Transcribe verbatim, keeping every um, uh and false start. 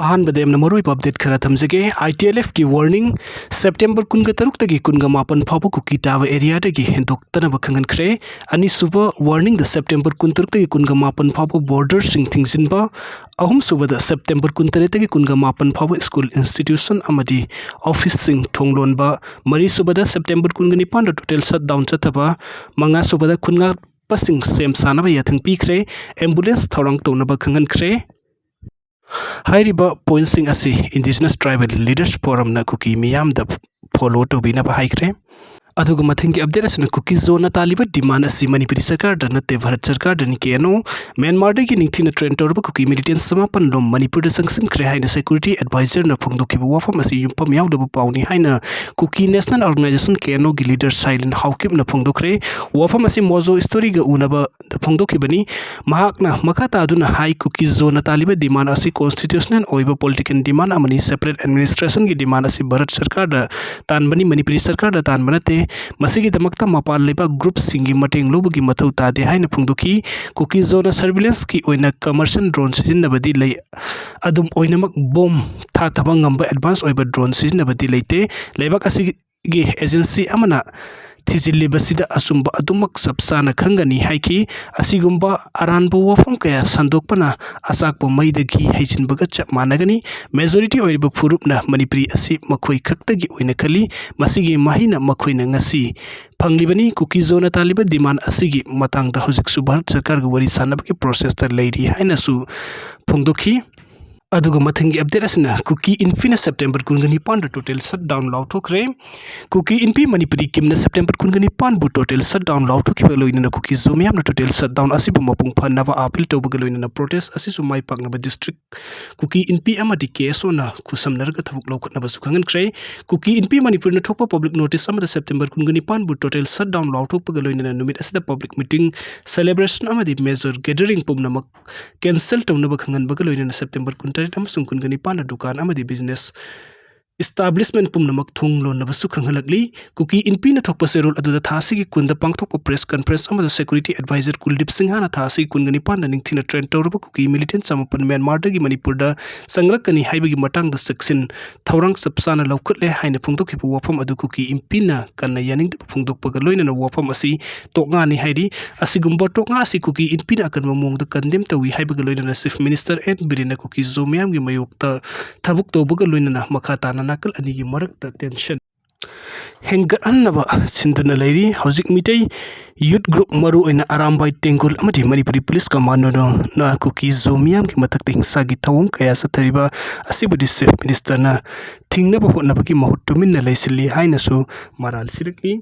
ꯑꯍꯥꯟꯕꯗ ꯌꯥꯝꯅ ꯃꯔꯨꯑꯣꯏꯕ ꯑꯞꯗꯦꯠ ꯈꯔ ꯊꯝꯖꯒꯦ꯫ ITLFꯀꯤ ꯋꯥꯔꯅꯤꯡ ꯁꯦꯞꯇꯦꯝꯕꯔ ꯀꯨꯟꯒ ꯇꯔꯨꯛꯇꯒꯤ ꯀꯨꯟꯒ ꯃꯥꯄꯟ ꯐꯥꯎꯕ ꯀꯨꯀꯤ ꯇꯥꯕ ꯑꯦꯔꯤꯌꯥꯗꯒꯤ ꯍꯦꯟꯗꯣꯛꯇꯅꯕ ꯈꯪꯍꯟꯈ꯭ꯔꯦ꯫ ꯑꯅꯤꯁꯨꯕ ꯋꯥꯔꯅꯤꯡꯗ ꯁꯦꯞꯇꯦꯝꯕꯔ ꯀꯨꯟꯇꯔꯨꯛꯇꯒꯤ ꯀꯨꯟꯒ ꯃꯥꯄꯟ ꯐꯥꯎꯕ ꯕꯣꯔꯗꯔꯁꯤꯡ ꯊꯤꯡꯖꯤꯟꯕ꯫ ꯑꯍꯨꯝꯁꯨꯕꯗ ꯁꯦꯞꯇꯦꯝꯕꯔ ꯀꯨꯟꯇꯔꯦꯠꯇꯒꯤ ꯀꯨꯟꯒ ꯃꯥꯄꯟ ꯐꯥꯎꯕ ꯁ꯭ꯀꯨꯜ, ꯏꯟꯁꯇꯤꯇ꯭ꯌꯨꯁꯟ ꯑꯃꯗꯤ ꯑꯣꯐꯤꯁꯁꯤꯡ ꯊꯣꯡ ꯂꯣꯟꯕ꯫ ꯃꯔꯤꯁꯨꯕꯗ ꯁꯦꯞꯇꯦꯝꯕꯔ ꯀꯨꯟꯒ ꯅꯤꯄꯥꯟꯗ ꯇꯣꯇꯦꯜ ꯁꯠ ꯗꯥꯎꯟ ꯆꯠꯊꯕ꯫ ꯃꯉꯥꯁꯨꯕꯗ ꯈꯨꯟꯉꯥꯛꯄꯁꯤꯡ ꯁꯦꯝ ꯁꯥꯅꯕ ꯌꯥꯊꯪ ꯄꯤꯈ꯭ꯔꯦ꯫ ꯑꯦꯝꯕꯨꯂꯦꯟꯁ ꯊꯧꯔꯥꯡ ꯇꯧꯅꯕ ꯈꯪꯍꯟꯈ꯭ꯔꯦ꯫ ꯍꯥꯏꯔꯤꯕ ꯄꯣꯏꯟꯠꯁꯤꯡ ꯑꯁꯤ ꯏꯟꯗꯤꯖꯤꯅꯁ ꯇ꯭ꯔꯥꯏꯕꯦꯜ ꯂꯤꯗꯔꯁ ꯐꯣꯔꯝꯅ ꯀꯨꯀꯤ ꯃꯤꯌꯥꯝꯗ ꯐꯣꯂꯣ ꯇꯧꯕꯤꯅꯕ ꯍꯥꯏꯈ꯭ꯔꯦ꯫ ꯑꯗꯨꯒ ꯃꯊꯪꯒꯤ ꯑꯞꯗꯦꯠ ꯑꯁꯤꯅ ꯀꯨꯀꯤ ꯖꯣꯟꯅ ꯇꯥꯜꯂꯤꯕ ꯗꯤꯃꯥꯟ ꯑꯁꯤ ꯃꯅꯤꯄꯨꯔꯤ ꯁꯔꯀꯥꯔꯗ ꯅꯠꯇꯦ, ꯚꯥꯔꯠ ꯁꯔꯀꯥꯔꯗꯅꯤ꯫ KNO꯫ ꯃ꯭ꯌꯥꯟꯃꯥꯔꯗꯒꯤ ꯅꯤꯡꯊꯤꯅ ꯇ꯭ꯔꯦꯟ ꯇꯧꯔꯕ ꯀꯨꯀꯤ ꯃꯤꯂꯤꯇꯦꯟꯠ ꯆꯃꯥꯄꯟ ꯂꯣꯝ ꯃꯅꯤꯄꯨꯔꯗ ꯆꯪꯁꯤꯟꯈ꯭ꯔꯦ ꯍꯥꯏꯅ ꯁꯦꯀ꯭ꯌꯨꯔꯤꯇꯤ ꯑꯦꯗꯚꯥꯏꯖꯔꯅ ꯐꯣꯡꯗꯣꯛꯈꯤꯕ ꯋꯥꯐꯝ ꯑꯁꯤ ꯌꯨꯝꯐꯝ ꯌꯥꯎꯗꯕ ꯄꯥꯎꯅꯤ ꯍꯥꯏꯅ ꯀꯨꯀꯤ ꯅꯦꯁꯅꯦꯜ ꯑꯣꯔꯒꯅꯥꯏꯖꯦꯁꯟ, KNOꯒꯤ ꯂꯤꯗꯔ ꯁꯥꯏꯂꯤꯟ ꯍꯥꯎꯀꯤꯞꯅ ꯐꯣꯡꯗꯣꯛꯈ꯭ꯔꯦ꯫ ꯋꯥꯐꯝ ꯑꯁꯤ ꯃꯣꯖꯣ ꯁ꯭ꯇꯣꯔꯤꯒ ꯎꯅꯕ ꯐꯣꯡꯗꯣꯛꯈꯤꯕꯅꯤ꯫ ꯃꯍꯥꯛꯅ ꯃꯈꯥ ꯇꯥꯗꯨꯅ ꯍꯥꯏ, ꯀꯨꯀꯤ ꯖꯣꯟꯅ ꯇꯥꯜꯂꯤꯕ ꯗꯤꯃꯥꯟ ꯑꯁꯤ ꯀꯣꯟꯁꯇꯤꯇ꯭ꯌꯨꯁꯅꯦꯜ ꯑꯣꯏꯕ ꯄꯣꯂꯤꯇꯤꯀꯦꯜ ꯗꯤꯃꯥꯟ ꯑꯃꯅꯤ꯫ ꯁꯦꯄꯔꯦꯠ ꯑꯦꯗꯃꯤꯅꯤꯁꯇ꯭ꯔꯦꯁꯟꯒꯤ ꯗꯤꯃꯥꯟ ꯑꯁꯤ ꯚꯥꯔꯠ ꯁꯔꯀꯥꯔꯗ ꯇꯥꯟꯕꯅꯤ, ꯃꯅꯤꯄꯨꯔꯤ ꯁꯔꯀꯥꯔꯗ ꯇꯥꯟꯕ ꯅꯠꯇꯦ꯫ ꯃꯁꯤꯒꯤꯗꯃꯛꯇ ꯃꯄꯥꯟ ꯂꯩꯕꯥꯛ ꯒ꯭ꯔꯨꯞꯁꯤꯡꯒꯤ ꯃꯇꯦꯡ ꯂꯧꯕꯒꯤ ꯃꯊꯧ ꯇꯥꯗꯦ ꯍꯥꯏꯅ ꯐꯣꯡꯗꯣꯛꯈꯤ꯫ ꯀꯨꯀꯤ ꯖꯣꯟꯅ ꯁꯔꯚꯤꯂꯦꯟꯁꯀꯤ ꯑꯣꯏꯅ ꯀꯃꯔꯁꯤꯌꯦꯜ ꯗ꯭ꯔꯣꯟ ꯁꯤꯖꯤꯟꯅꯕꯗꯤ ꯂꯩ꯫ ꯑꯗꯨꯝ ꯑꯣꯏꯅꯃꯛ, ꯕꯣꯝ ꯊꯥꯊꯕ ꯉꯝꯕ ꯑꯦꯗꯚꯥꯟꯁ ꯑꯣꯏꯕ ꯗ꯭ꯔꯣꯟ ꯁꯤꯖꯤꯟꯅꯕꯗꯤ ꯂꯩꯇꯦ꯫ ꯂꯩꯕꯥꯛ ꯑꯁꯤꯒꯤ ꯒꯤ ꯑꯦꯖꯦꯟꯁꯤ ꯑꯃꯅ ꯊꯤꯖꯤꯜꯂꯤꯕꯁꯤꯗ ꯑꯆꯨꯝꯕ ꯑꯗꯨꯃꯛ ꯆꯞ ꯆꯥꯅ ꯈꯪꯒꯅꯤ ꯍꯥꯏꯈꯤ꯫ ꯑꯁꯤꯒꯨꯝꯕ ꯑꯔꯥꯟꯕ ꯋꯥꯐꯝ ꯀꯌꯥ ꯁꯟꯗꯣꯛꯄꯅ ꯑꯆꯥꯛꯄ ꯃꯩꯗꯒꯤ ꯍꯩꯖꯤꯟꯕꯒ ꯆꯞ ꯃꯥꯟꯅꯒꯅꯤ꯫ ꯃꯦꯖꯣꯔꯤꯇꯤ ꯑꯣꯏꯔꯤꯕ ꯐꯨꯔꯨꯞꯅ ꯃꯅꯤꯄꯨꯔꯤ ꯑꯁꯤ ꯃꯈꯣꯏ ꯈꯛꯇꯒꯤ ꯑꯣꯏꯅ ꯈꯜꯂꯤ꯫ ꯃꯁꯤꯒꯤ ꯃꯍꯩꯅ ꯃꯈꯣꯏꯅ ꯉꯁꯤ ꯐꯪꯂꯤꯕꯅꯤ꯫ ꯀꯨꯀꯤ ꯖꯣꯟꯅ ꯇꯥꯜꯂꯤꯕ ꯗꯤꯃꯥꯟ ꯑꯁꯤꯒꯤ ꯃꯇꯥꯡꯗ ꯍꯧꯖꯤꯛꯁꯨ ꯚꯥꯔꯠ ꯁꯔꯀꯥꯔꯒ ꯋꯥꯔꯤ ꯁꯥꯟꯅꯕꯒꯤ ꯄ꯭ꯔꯣꯁꯦꯁꯇ ꯂꯩꯔꯤ ꯍꯥꯏꯅꯁꯨ ꯐꯣꯡꯗꯣꯛꯈꯤ꯫ ꯑꯗꯨꯒ ꯃꯊꯪꯒꯤ ꯑꯞꯗꯦꯠ ꯑꯁꯤꯅ ꯀꯨꯀꯤ ꯏꯟꯐꯤꯅ ꯁꯦꯞꯇꯦꯝꯕꯔ ꯀꯨꯟꯒ ꯅꯤꯄꯥꯟꯗ ꯇꯣꯇꯦꯜ ꯁꯠ ꯗꯥꯎꯟ ꯂꯥꯎꯊꯣꯛꯈ꯭ꯔꯦ꯫ ꯀꯨꯀꯤ ꯏꯟꯐꯤ ꯃꯅꯤꯄꯨꯔꯤ ꯀꯤꯝꯅ ꯁꯦꯞꯇꯦꯝꯕꯔ ꯀꯨꯟꯒ ꯅꯤꯄꯥꯟꯕꯨ ꯇꯣꯇꯦꯜ ꯁꯠ ꯗꯥꯎꯟ ꯂꯥꯎꯊꯣꯛꯈꯤꯕꯒ ꯂꯣꯏꯅꯅ ꯀꯨꯀꯤ ꯖꯣ ꯃꯤꯌꯥꯝꯅ ꯇꯣꯇꯦꯜ ꯁꯠ ꯗꯥꯎꯟ ꯑꯁꯤꯕꯨ ꯃꯄꯨꯡ ꯐꯥꯅꯕ ꯑꯥꯄꯤꯜ ꯇꯧꯕꯒ ꯂꯣꯏꯅꯅ ꯄ꯭ꯔꯣꯇꯦꯁ ꯑꯁꯤꯁꯨ ꯃꯥꯏ ꯄꯥꯛꯅꯕ ꯗꯤꯁꯇ꯭ꯔꯤꯛ ꯀꯨꯀꯤ ꯏꯟꯐꯤ ꯑꯃꯗꯤ KSOꯅ ꯈꯨꯠꯁꯝꯅꯔꯒ ꯊꯕꯛ ꯂꯧꯈꯠꯅꯕꯁꯨ ꯈꯪꯍꯟꯈ꯭ꯔꯦ꯫ ꯀꯨꯀꯤ ꯏꯟꯐꯤ ꯃꯅꯤꯄꯨꯔꯅ ꯊꯣꯛꯄ ꯄꯕ꯭ꯂꯤꯛ ꯅꯣꯇꯤꯁ ꯑꯃꯗ ꯁꯦꯞꯇꯦꯝꯕꯔ ꯀꯨꯟꯒ ꯅꯤꯄꯥꯟꯕꯨ ꯇꯣꯇꯦꯜ ꯁꯠ ꯗꯥꯎꯟ ꯂꯥꯎꯊꯣꯛꯄꯒ ꯂꯣꯏꯅꯅ ꯅꯨꯃꯤꯠ ꯑꯁꯤꯗ ꯄꯕ꯭ꯂꯤꯛ ꯃꯤꯇꯤꯡ, ꯁꯦꯂꯦꯕ꯭ꯔꯦꯁꯟ ꯑꯃꯗꯤ ꯃꯦꯖꯔ ꯒꯦꯗꯔꯤꯡ ꯄꯨꯝꯅꯃꯛ ꯀꯦꯟꯁꯦꯜ ꯇꯧꯅꯕ ꯈꯪꯍꯟꯕꯒ ꯂꯣꯏꯅꯅ ꯁꯦꯞꯇꯦꯝꯕꯔ ꯀꯨꯟꯇꯔꯦꯠ ꯑꯃꯁꯨꯡ ꯀꯨꯟꯒ ꯅꯤꯄꯥꯟꯗ ꯗꯨꯀꯥꯟ ꯑꯃꯗꯤ ꯕꯤꯖꯤꯅꯦꯁ establishment ꯄꯨꯝꯅꯃꯛ ꯊꯣꯡ ꯂꯣꯟꯅꯕꯁꯨ ꯈꯪꯍꯜꯂꯛꯂꯤ꯫ ꯀꯨꯀꯤ ꯏꯟꯄꯤꯅ ꯊꯣꯛꯄ ꯆꯦꯔꯣꯜ ꯑꯗꯨꯗ ꯊꯥ ꯑꯁꯤꯒꯤ ꯀꯨꯟꯗ ꯄꯥꯡꯊꯣꯛꯄ press conference ꯑꯃꯗ security advisor ꯀꯨꯜꯗꯤꯞ ꯁꯤꯡꯍꯅ ꯊꯥ ꯑꯁꯤꯒꯤ ꯀꯨꯟꯒ ꯅꯤꯄꯥꯟꯗ ꯅꯤꯡꯊꯤꯅ train ꯇꯧꯔꯕ ꯀꯨꯀꯤ militant ꯆꯃꯥꯄꯟ ꯃ꯭ꯌꯥꯟꯃꯥꯔꯗꯒꯤ ꯃꯅꯤꯄꯨꯔꯗ ꯆꯪꯂꯛꯀꯅꯤ ꯍꯥꯏꯕꯒꯤ ꯃꯇꯥꯡꯗ ꯆꯦꯛꯁꯤꯟ ꯊꯧꯔꯥꯡ ꯆꯞ ꯆꯥꯅ ꯂꯧꯈꯠꯂꯦ ꯍꯥꯏꯅ ꯐꯣꯡꯗꯣꯛꯈꯤꯕ ꯋꯥꯐꯝ ꯑꯗꯨ ꯀꯨꯀꯤ ꯏꯟꯄꯤꯅ ꯀꯟꯅ ꯌꯥꯅꯤꯡꯗꯕ ꯐꯣꯡꯗꯣꯛꯄꯒ ꯂꯣꯏꯅꯅ ꯋꯥꯐꯝ ꯑꯁꯤ ꯇꯣꯛꯉꯥꯅꯤ ꯍꯥꯏꯔꯤ꯫ ꯑꯁꯤꯒꯨꯝꯕ ꯇꯣꯛꯉꯥ ꯑꯁꯤ ꯀꯨꯀꯤ ꯏꯟꯄꯤꯅ ꯑꯀꯟꯕ ꯃꯑꯣꯡꯗ condemn ꯇꯧꯏ ꯍꯥꯏꯕꯒ ꯂꯣꯏꯅꯅ Chief Minister ꯑꯦꯟ ꯕꯤꯔꯦꯟꯅ ꯀꯨꯀꯤ ꯖꯣ ꯃꯤꯌꯥꯝꯒꯤ ꯃꯥꯌꯣꯛꯇ ꯊꯕꯛ ꯇꯧꯕꯒ ꯂꯣꯏꯅꯅ ꯃꯈꯥ ꯇꯥꯅ ꯅꯥꯀꯜ ꯑꯅꯤꯒꯤ ꯃꯔꯛꯇ tension ꯍꯦꯟꯒꯠꯍꯟꯅꯕ ꯁꯤꯟꯗꯨꯅ ꯂꯩꯔꯤ꯫ ꯍꯧꯖꯤꯛ ꯃꯤꯇꯩ youth group, ꯃꯔꯨꯑꯣꯏꯅ ꯑꯔꯥꯝꯕꯥꯏ ꯇꯦꯡꯒꯨꯜ ꯑꯃꯗꯤ ꯃꯅꯤꯄꯨꯔꯤ police commandoꯅ ꯀꯨꯀꯤ ꯖꯣ ꯃꯤꯌꯥꯝꯒꯤ ꯃꯊꯛꯇ ꯍꯤꯡꯁꯥꯒꯤ ꯊꯧꯑꯣꯡ ꯀꯌꯥ ꯆꯠꯊꯔꯤꯕ ꯑꯁꯤꯕꯨꯗꯤ Chief Ministerꯅ ꯊꯤꯡꯅꯕ ꯍꯣꯠꯅꯕꯒꯤ ꯃꯍꯨꯠ ꯇꯨꯃꯤꯟꯅ ꯂꯩꯁꯤꯜꯂꯤ ꯍꯥꯏꯅꯁꯨ ꯃꯔꯥꯜ ꯁꯤꯔꯛꯂꯤ꯫